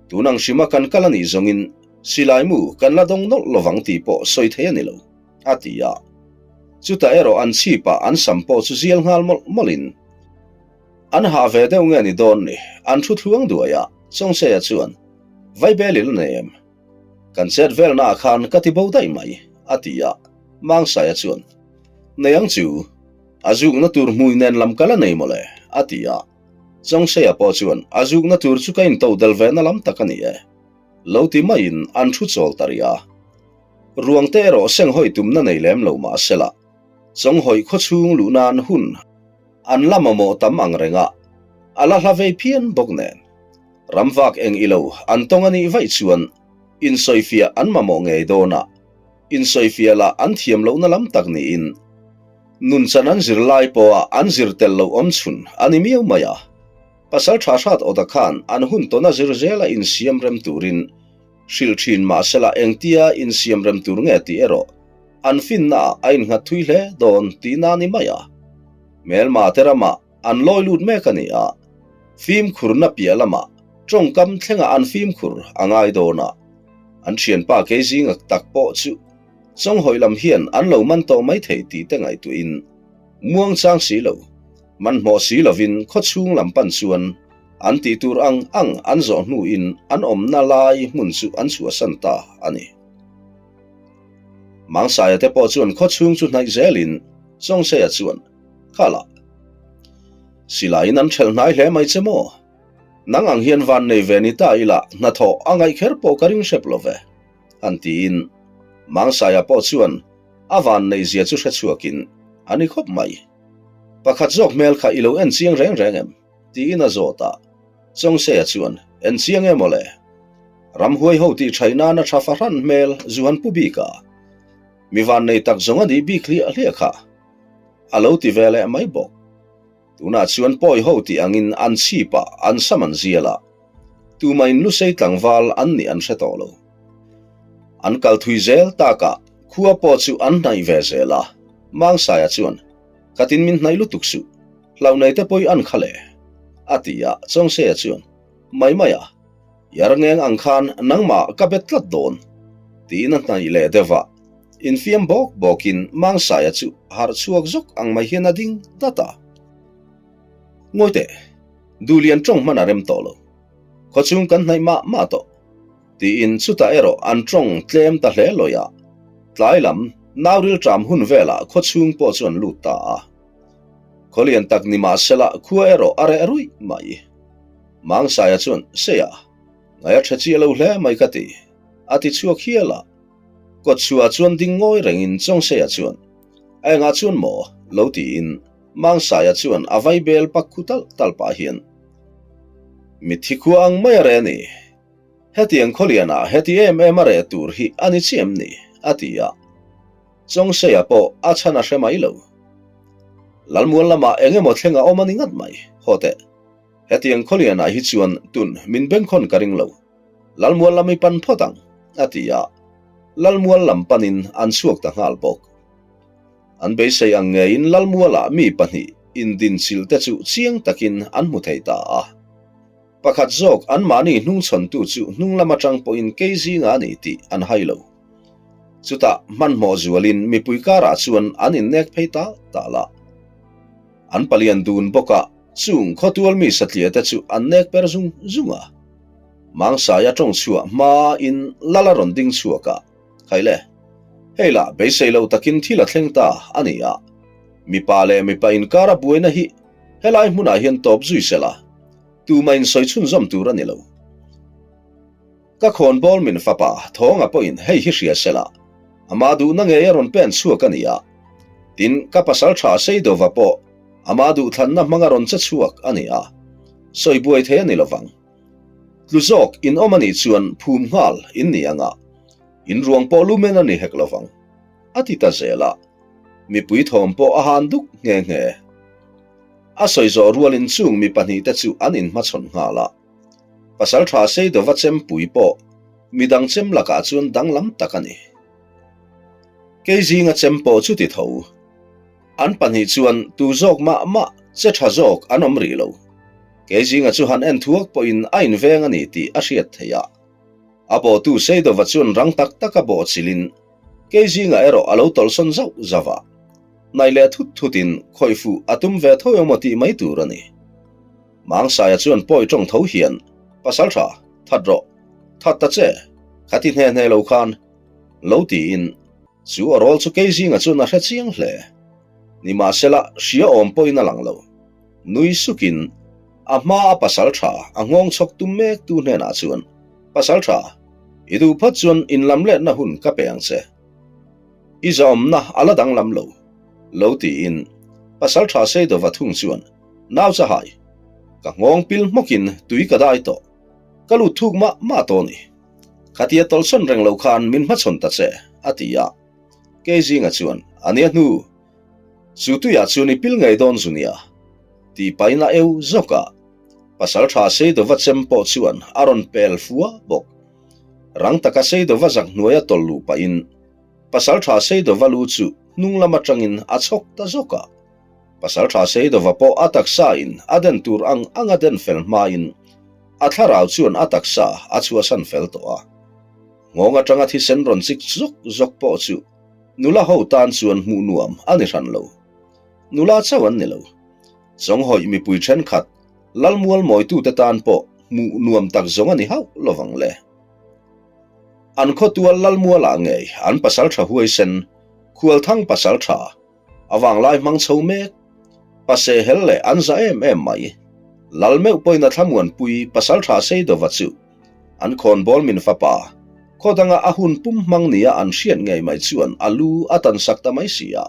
Speaker 1: Tun ang hrima kan kal a nih zawngin silai mu kan la dawng nawlh lovang tih pawh sawi thei a ni lo, a ti a. Chutah erawh an chhipah an sam pawh chu zial nghal mawlh mawlhin an hah ve deuh nge ni dawn ni, an thu thluang duai a, Chawngseia chuan, Vaibel i la nei em? Kan chet velnaah khan ka ti bo daih mai, a ti a. Mangsaia chuan, Nei ang chu, a zukna tur hmui nen lam ka la nei mawle, a ti a. Chawngseia pawh chuan, A zukna tur chu ka into del ve na lam tak a ni e, lo ti maiin an thu chawl ta rih a. Ruangte erawh senghawi tumna nei lem lo mah sela, Chawnghawi khawchhung luh nan hun an la mamawh tam ang reng a, a la hla vei phian bawk nen. Ramvak eng ilo an tawng a nih vaih chuan insawifiah an mamawh ngei dawn a, insawifiah lah an thiam lohna lam tak niin nunchan an zir lai pawha an zir tel loh awm chhun a ni miau mai a. Pasal tha hrat awta khan an hun tawna zir zela insiam rem turin hrilh thin mahsela engtia insiam rem tur nge tih erawh an finnaah a innghat thui hle dawn tihna a ni mai a. Hmelma te ramah An lawi lut mek a ni a, fimkhurna piah lamah tawngkam thlengah an fimkhur a ngai dawn a. An thianpa Keizinga tak pawh chu Chawnghawi lam hian an lo man tawh mai thei tih te ngaihtuahin muangchang si lo, manhmawh si lovin khawchhung lam pan chuan an tih tur ang ang an zawh hnuin an awmna lai hmun chu an chhuahsan ta a ni. Mangsaia te pawh chuan khawchhung chu hnaih zelin Chawngseia chuan Khala. Silaiin an ṭhelh hnai hle mai che maw? Nang ang hian van nei ve ni ta ila hnathawh a ngaih kher pawh ka ring hrep lo ve, han tiin Mangsaia pawh chuan a van neih zia chu hre chhuakin a ni khawp mai. Pakhat zawk hmel kha i lo en chiang reng reng em? tiin a zawt a. Chawngseia chuan, En chiang em awle. Ramhuai ho tih ṭhaih nana ṭha fahran hmel zu han pu bik a. Mi van nei tak zawng a nih bik hliah hliah kha. A lo ti ve leh mai bawk. Tunah chuan pawi ho tih angin an chhipah an sam an zial a, tumahin lusei tlangval an nih an hre tawh lo. An kal thui zel takah khua pawh chu an hnaih ve zel a, Mangsaia chuan, Khatin min hnaih lutuk suh, hlauhnei te pawi an kha le, a ti a, Chawngseia chuan, Mai mai a, Yarngeng ang khan nangmah ka bet tlat dawn, tiin a hnaih leh deuh a. Infiam bawk bawkin Mangsaia chu harh chhuak zawk ang mai hian a ding dat a. Ngawi teh, Duhlian tawng hman a rem tawh lo. Khawchhung kan hnaih mah mah tawh, tiin chutah erawh an tawng tlem ta hle lawi a. Tlai lam, Nauril ṭam hun velah khawchhung pawh chu an lut ta a. Khawlian tak ni mahsela khua erawh a reh ruih mai. Mangsaia chuan, Seia, ngaih a ṭha chiah lo hle mai ka ti, a ti chhuak hial a. Kawtchhuah chuan ding ngawi rengin Chawngseia chuan, A engah chuan maw? lo tiin Mangsaia chuan a vai bel pak khu talh talh pah hian, Mitthi khua ang mai a reh a ni. Hetiang khawlianah heti em em a reh tur hi a ni chiah em ni? a ti a. Chawngseia pawh a chhan a hre mai lo. Lalmual lamah eng emaw thleng a awm a ni ngat mai. Haw teh. Hetiang khawlianah hi chuan tun min bengkhawn ka ring lo. Lalmual lam i pan phawt ang, a ti a. Lalmual lam panin an chhuak ta nghal bawk. An beisei ang ngeiin Lalmualah mi pahnih indinchilh te chu chiang takin an hmu thei ta a. Pakhat zawk anmahni hnungchhawntu chu hnung lam atang pawhin kei zinga a ni tih an hai lo. Chutah hmanhmawh zualin mipui karah chuan an innek phei ta tal a. An palian dun bawk a, chung khawtual mi satliah te chu an nek per zung zung a. Mangsaia tawng chhuah hmain lal a rawn ding chhuak a, Khaile, hei lah beisei lo takin thil a thleng ta a ni a, mipa leh mipa inkara buaina hi Helai hmunah hian tawp zui se la, tumah in sawi chhunzawm tur a ni lo. Ka khawnbawl min fapa Thawnga pawhin hei hi hria se la, ama duhna ngei a rawn pen chhuak a ni a. Tin, ka pasal tha Seidova pawh ama duhthlanna hmanga rawn che chhuak a ni a, sawi buai thei a ni lovang. Tlu zawk in awm a nih chuan phum nghal in ni anga, in ruang pawh lumen a ni hek lovang. A ti ta zel a, mipui thawm pawh a han duk nghe nghe. A sawi zawh rualin chung mi pahnihte chu an inhmachhawn nghal a. Pasalṭha Seidova chempui pawh midang chem lakah chuan danglam tak a ni. Kei zinga chem pawh chu ti tho. An pahnih chuan tu zawk mah mah che ṭha zawk an awm rih lo. Kei zinga chu han en thuak pawhin a inveng a ni tih a hriat theih a. A bawhtu Seidova chuan rang tak taka bawh chilin kei zingah erawh a lo tawlhsawn zauh zauh a. Hnaih leh thut thutin khawih fuh a tum ve tho emaw tih mai tur a ni. Mangsaia chuan pawi tawng tho hian, Pasal tha, that rawh, that ta che, kha ti hne hne lo khan, lo tiin chu a rawl chu kei zingah chuan a hre chiang hle. Nimahsela, hria awm pawhin a lang lo. Nui sukin a hma a pasal tha a nghawng chhawk tum mek tu hnenah chuan, Pasal tha, i duh phawt chuan inlam letna hun ka pe ang che. I zawmna a la danglam lo, lo tiin pasal tha Seidova thung chuan, Nau chahai, ka nghawng pil hmawkin tui ka dai tawh, ka lut thuk mah mah tawh ni. Khatia tawlhsawn reng lo khan min hmachhawn ta che, a ti a. Kei zinga chuan, A nia hnu, chu tuiah chuan i pil ngei dawn zu nia, tih pahin a eu zawk a. Pasal tha Seidova chem pawh chuan a rawn pel fua bawk. Rang taka Seidova zak hnuaia tawlh luh pahin Pasal tha Seidova lu chu hnung lam atangin a chhawk ta zawk a. Pasal tha Seidova pawh a taksa in a den tur ang ang a den fel hmain a thlarau chuan a taksa a chhuahsan fel tawh a. Nghawng atanga thisen rawn chik zawk zawk pawh chu nula ho tan chuan hmuh nuam a ni hran lo. Nula chauh an ni lo. Chawnghawih mipui thenkhat Lalmual mawitute tan pawh hmuh nuam tak zawng a ni hauh lovang le. An khawtual Lalmualah ngei an pasaltha huaisen, Khualthang pasaltha, a vanglai hmang chho mek, Pase hel leh an za em em mai. Lal meuh pawhin a thlamuanpui pasaltha Seidova chu an khawnbawl min fapa, khaw danga a hun pum hmang nia an hriat ngei mai chuan a lu a tansak ta mai si a.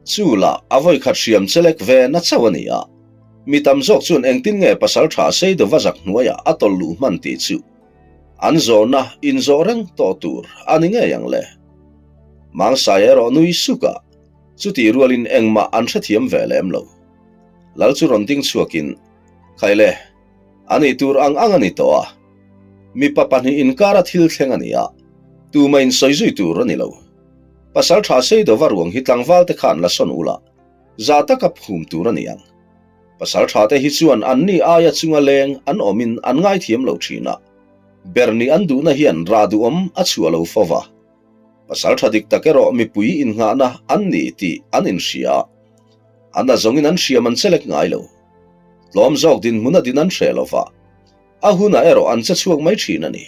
Speaker 1: Chu lah a vawikhat hriam chelek ve na chauh a ni a, mi tam zawk chuan engtin nge pasal tha Seidova zak hnuaiah a tawlh luh hman tih chu an zawhna inzawh reng tawh tur a ni ngei ang le. Mangsai erawh nui suk a, chutih rualin engmah an hrethiam ve lem lo. Lal chu rawn ding chhuakin, Khaile, a nih tur ang ang a ni tawh a, mipa pahnih inkara thil thleng a ni a, tumah insawi zui tur a ni lo. Pasal tha Seidova ruang hi tlangval te khan la sawn ula, za taka phum tur a ni ang. Pasal tha te hi chuan anni aia chunga leng an awmin an ngaithiam lo thin a, ber nih an duhna hian rah duhawm a chhuah lo fo va. Pasal tha dik tak erawh mipui innghahna an ni tih an inhria a, an a zawngin an hriam an chelek ngai lo. Tlawm zawk dinhmun a din an hreh lo va, a hunah erawh an che chhuak mai thin a ni.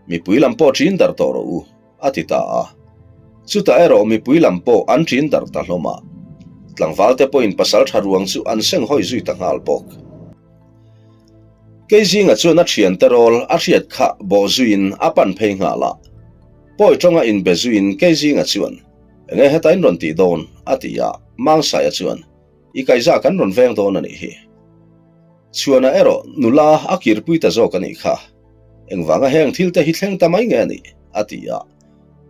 Speaker 1: Mipui lam pawh ṭin darh tawh rawh u, a ti ta a. Chutah erawh mipui lam pawh an ṭin darh ta hlawm a. Tlangvalte pawhin pasal ṭha ruang chu an seng hawi zui ta nghal bawk. Kei zinga chuan a ṭhiante rawl a hriat kha bawh zuiin a pan phei nghal a. Pawi ṭawnga inbe zuiin kei zinga chuan, Enge heta in rawn tih dawn? a ti a. Mangsaia chuan, I kaihza kan rawn veng dawn a nih hi. Chhuana erawh nula a kirpui ta zawk a nih kha. Engvanga heng thil te hi thleng ta mai nge a nih? a ti a.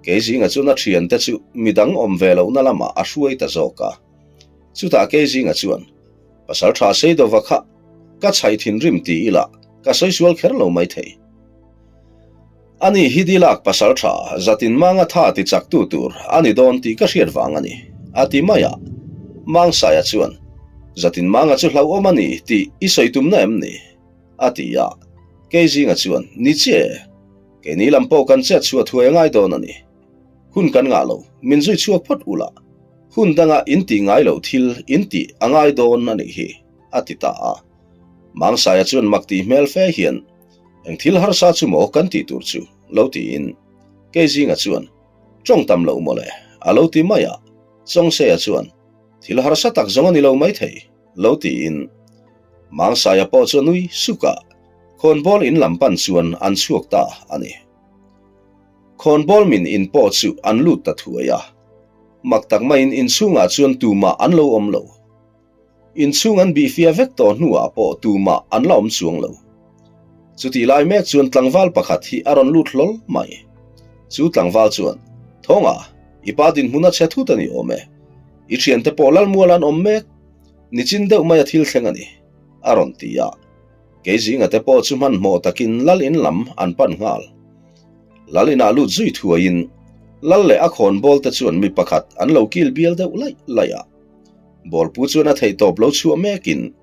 Speaker 1: Kei zinga chuan a thiante chu midang awm ve lohna lamah a hruai ta zawk a. Chutah Keizinga chuan, Pasal tha Seidova kha ka chhaih thinrim ti ila ka sawi sual kher lo mai thei. Ani hi Dilak pasal tha zatin manga tha ti chak tu tur a ni dawn tih ka hriat vang a ni, a ti mai a. Mangsaia chuan, Zatin manga chu hlauhawm a ni tih i sawi tumna em ni? a ti a. Keizinga chuan, Ni chiah e, keini lam pawh kan chet chhuah thuai a ngai dawn a ni. Hun kan ngah lo, min zui chhuak phawt ula, hun danga in tih ngai loh thil in tih a ngai dawn a nih hi, a ti ta a. Mangsaia chuan mak tih hmel fe hian, Eng thil harsa chu maw kan tih tur chu? lo tiin Keizinga chuan, Tawng tam loh mawle, a lo ti mai a. Chawngseia chuan, Thil harsa tak zawng a ni lo maithei, lo tiin Mangsaia pawh chu a nui suk a, khawnbawl in lam pan chuan an chhuak ta a ni. Khawnbawl min in pawh chu an lut ta thuai a, mak tak maiin inchhungah chuan tumah an lo awm lo. Inchhung an bihfia vek tawh hnuah pawh tumah an la awm chuang lo. Chutih lai mek chuan tlangval pakhat hi a rawn lut hlawl mai. Chu tlangval chuan, Thawnga, i pa dinhmun a chhe thut a ni awm e. I thiante pawh Lalmuala an awm mek. Nichin deuh mai a thil thleng a ni, a rawn ti a. Keizinga te pawh chu hmanhmawh takin Lal in lam an pan nghal. Lal inah lut zui thuaiin Lal leh a khawnbawl te chuan mi pakhat an lo kil bial deuh laih laih a. Bawlpu chuan a theihtawp lo chhuah mekin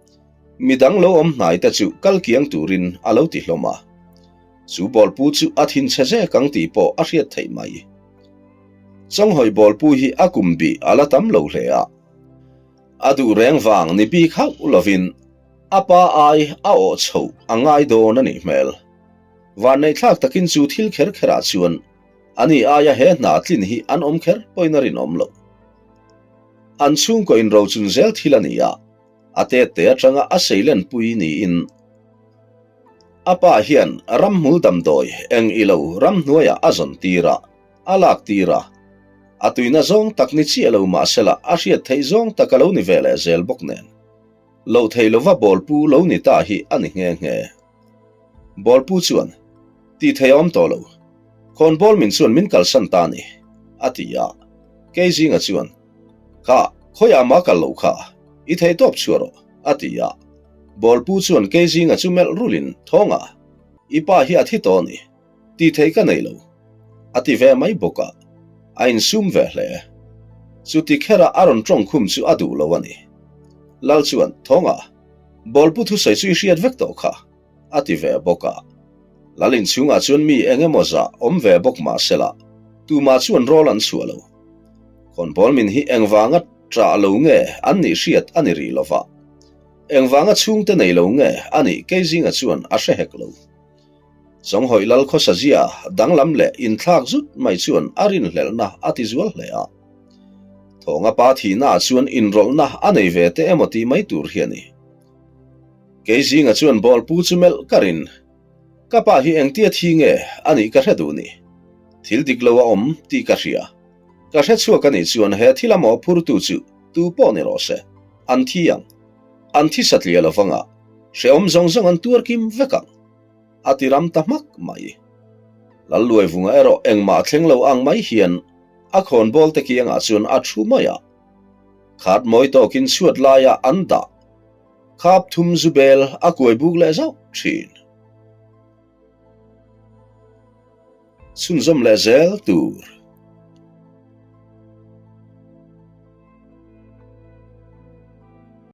Speaker 1: midang lo awm hnai te chu kal kiang turin a lo ti hlawm a. Chu bawlpu chu a thinchhe zek ang tih pawh a hriat theih mai. Chawnghawi bawlpu hi a kum bih a la tam lo hle a. A duh reng vang ni bik hauh lovin a pa ai a awh chhoh a ngai dawn a nih hmel. Vanneihthlak takin chu thil kher kherah chuan ani aia he hna tlin hi an awm kher pawhin a rinawm loh. An chhungkaw inrochun zel thil a ni a, a tette atanga a seilenpui niin a pa hian ramhmul damdawi eng ilo ramhnuaiah a zawn tir a, a lak tir a. A tuina zawng tak ni chiah lo mahsela a hriat theih zawng tak a lo ni ve leh zel bawk nen. Loh thei lova bawlpu lo ni ta hi a ni nghe nghe. Bawlpu chuan, Tih thei a awm tawh lo. Khawnbawl min chuan min kalsan ta a ni, a ti a. Keizinga chuan, Kha, khawiah mah kal lo kha, i thei tawp chhuah rawh, a ti a. Bawlpu chuan Keizinga chu melh rulin, Thawnga, i pa hi a thi tawh a ni. Tih theih ka nei lo, a ti ve mai bawk a, a insum ve hle. Chuti khera a rawn tawng khum chu a duh lo a ni. Lal chuan, Thawnga, Bawlpu thusawi chu i hriat vek tawh kha, a ti ve bawk a. Lal inchhungah chuan mi eng emaw zah awm ve bawk mah sela, tumah chuan rawl an chhuah lo. Khawnbawl min hi engvanga ṭah lo nge an nih hriat a ni rih lo va, engvanga chhungte nei lo nge a nih Keizinga chuan a hre hek lo. Chawnghawi lal khawsa zia danglam leh inthlak zut mai chuan a rinhlelhna a ti zual hle a. Thawnga pa thihnaah chuan inrawlhna a nei ve teh emaw tih mai tur hi a ni. Kei zinga chuan bawlpu chu melh ka rin. Ka pa hi engtia thi nge a nih ka hre duh ni. Thil dik lo a awm tih ka hria. Ka hre chhuak a nih chuan he thil a mawhphurtu chu tu pawh ni rawh se, an thi ang. An thi satliah lo vang a, hrehawm zawng zawng an tuar kim vek ang. A ti ram ta hmak mai. Lalluaivunga erawh engmah thleng lo ang mai hian a khawnbawl te kiangah chuan a thu mai a. Khat mawi tawkin chhuat laia an dah khap thum zu bel a kuai buk leh zauh thin. Chhunzawm leh zel tur.